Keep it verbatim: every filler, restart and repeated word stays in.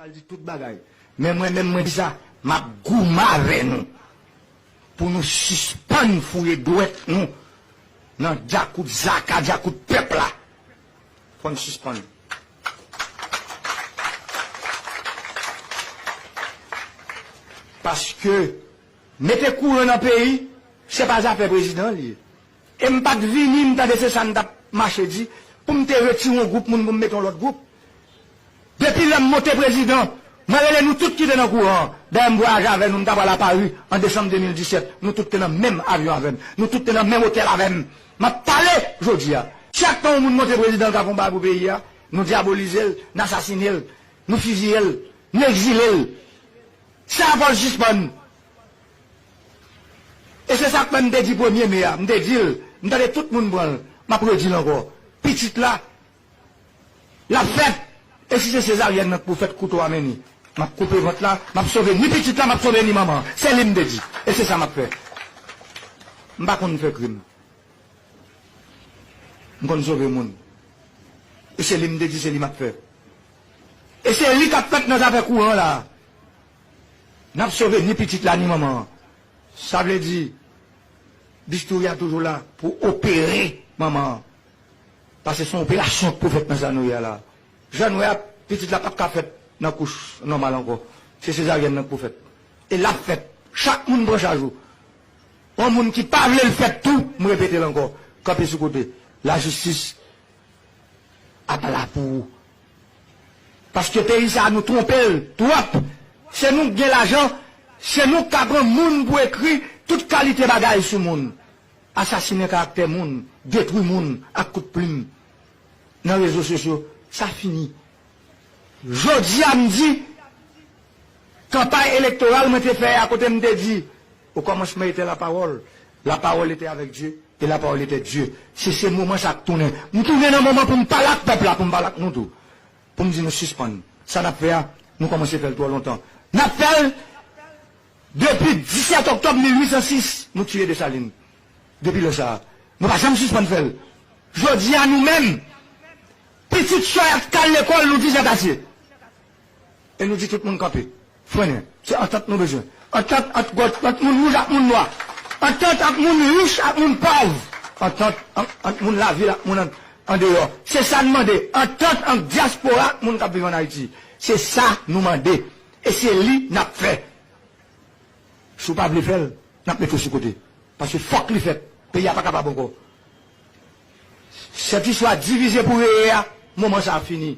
Al di tout bagay. Men mwen menm mwen di sa, m ap goumen avè nou. Pou nou sispann fouye dwèt nou nan djakout zaka, djakout pèp la. Fò n sispann. Paske mete kouran nan peyi, se pa zafè prezidan li ye. E m pa t vini, m tande se sa n t ap mache di, pou m te retire yon gwoup moun pou m mete yon lòt gwoup. Depi lè m monte prezidan, mwen rele nou tout ki te nan kouran an. Dayè m vwayaje avè nou, m ta pral a Pari an desanm de mil disèt. Nou tout te nan menm avyon avè m. Nou tout te nan menm otèl avè m. M ap pale jodi a. Chak tan yon moun monte prezidan l ka fè yon bagay pou peyi a, nou dyabolize l, n asasine l, nou fiziye l, nou egzile l. Sa fò l sispann. E se sa k fè m te di premye me a, m te di l, m tande tout moun pran l, m ap redi l ankò. Pitit la, l ap fèt. E si se sezaryèn nan k pou fèt, kouto a mennen. M ap koupe vant la, m ap sove ni pitit la, m ap sove ni manman an. Se li m te di. E se sa m ap fè. M pa konn fè krim. M konn sove moun. E se li m te di, se li m ap fè. E se li k ap fèt nan zafè kouran la. N ap sove ni pitit la, ni manman an. Sa vle di, bistouri a toujou la pou opere manman an. Paske se yon operasyon k pou fèt nan sa nou ye a la. Jan nou wè a, pitit la p ap ka fèt nan kouch nòmal ankò. Se sezaryèn nan k pou fèt. E l ap fèt. Chak moun pran chaj ou. Yon moun ki pa vle l fèt tou, m repete l ankò, kanpe sou kote. Lajistis ap la pou ou. Paske peyi sa a, nou twonpe l twòp. Se nou k gen lajan, se nou k ka pran moun pou ekri tout kalite bagay sou moun. Asasinen karaktè moun, detwi moun ak kout plim nan rezo sosyo, sa fini. Jodi a, m di, kanpay elektoral mwen te fè a, kote m te di, au commencement était la parole, la parole était avec Dieu, et la parole était Dieu. Se, se moman sa k tounen. M tounen nan moman pou m pale ak pèp la, pou m pale ak nou tou. Pou m di nou sispann. Sa n ap fè a, nou kòmanse fè l twò lontan. N ap fè l depi disèt oktòb mil uit san sis, nou tiye Desalin. Depi lè sa a, nou pa janm sispann fè l. Jodi a, nou menm, pitit sòy ak k al lekòl, nou di jan t ase. E nou di tout moun kanpe. Frennen. Se antant nou bezwen. Antant ant, ant moun wouj ak moun nwa. Antant ant moun rich ak moun pòv. Antant ant, ant moun lavil ak moun an, andeyò. Se sa n mande. Antant ant dyaspora ak moun k ap viv ann Ayiti. Se sa nou mande. E se li n ap fè. Si w pa vle fè l, n ap mete w sou kote. Paske fòk li fèt. Peyi a pa kapab ankò. Sèt istwa divize pou reye a, moman sa a fini.